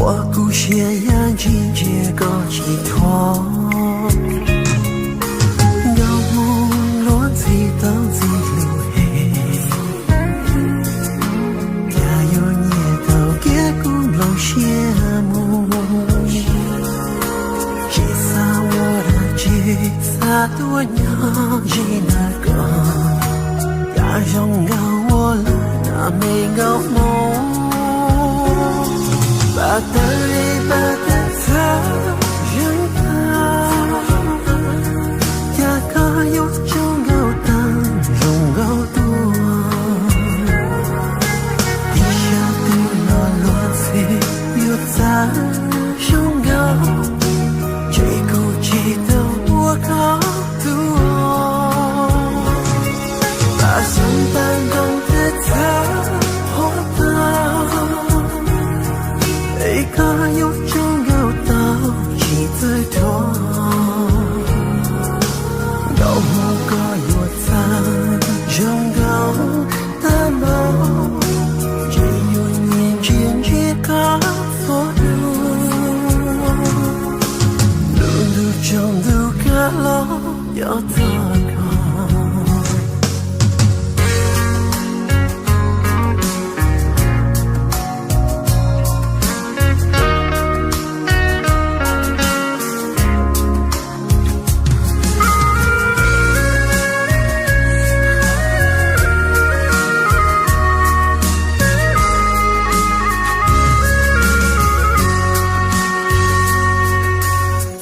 Ua kuv siab yam ntsis ntsia koj tsis thuam. Nkauj Hmoob luag ntxhi tau ntxhi lus heev, cas yuav nyiam tau kiag kuv nplooj siab mus. Tsis xav ua dab tsi, xav tuaj nyob ze ntawm koj. Cas zoo nkauj ua luaj na me nkauj Hmoob, pab tawv li pab tawv txhawv zeeg tag. Cas koj yuav tsaug nkauj tag zoo nkauj tuaj. Tib sab twg los luag ntxhi yuav txawj zoo nkauj, ntshe kuv tsis tau ua koj tuag. Pab xyoob pab ntoo tawv txhawv qhuav tag, es koj yuav tsaug nkauj tau tsis txawj thuam. Nkauj Hmoob koj yuav txawj zoo nkauj tag npaum, ntshe yuav nyiam ntsia ntsia koj txhua hnub. Lub ntuj tsaus ntuj kav los cov txog koj.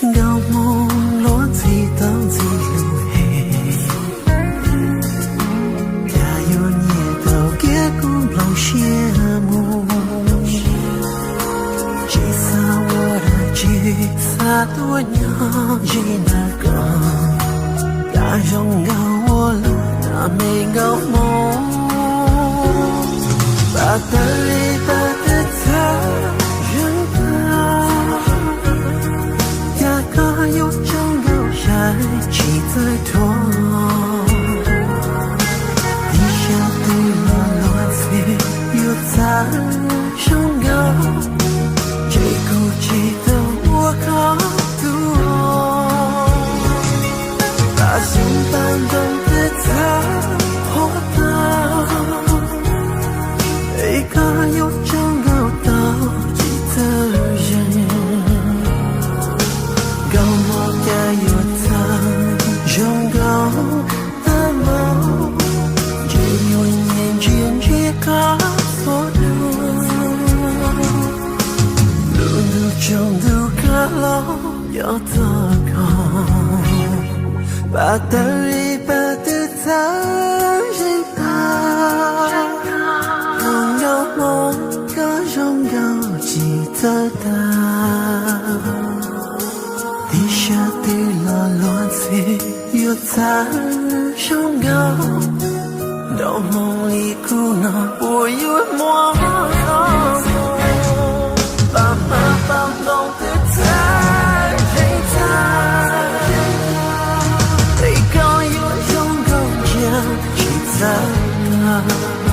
Nkauj Hmoob luag ntxhi tau ntxhi lus heev, cas yuav nyiam tau kiag kuv nplooj siab mus. Tsis xav ua dab tsi, xav tuaj nyob ze ntawm koj. Cas zoo nkauj ua luaj na me nkauj Hmoob, pab tawv li pab tawv txhawv zeeg tag. Cas koj yuav tsaug nkauj sai tsis txawj thuam. Tib sab twg los luag ntxhi yuav txawj zoo nkauj, ntshe kuv tsis tau ua koj tuag. Pab xyoob pab ntoo tawv txhawv qhuav tag, es koj yuav tsaug nkauj tau tsis txawj zeeg. Nkauj Hmoob cas yuav txawj zoo nkauj tag npaum, ntshe yuav nyiam ntsia ntsia koj txhua hnub. Lub ntuj tsaus ntuj kav los cov txog koj, pab tawv li pab tawv txhawv zeeg tag. Nkauj Hmoob koj zoo nkauj tsis txawj tag. Tib sab twg los luag ntxhi yuav txawj zoo nkauj, nraug Hmoob li kuv no puas yuav muaj. Pab pab pab nplooj twb txawj zeeg tag, es koj yuav zoo nkauj ntsia tsis txawj tag.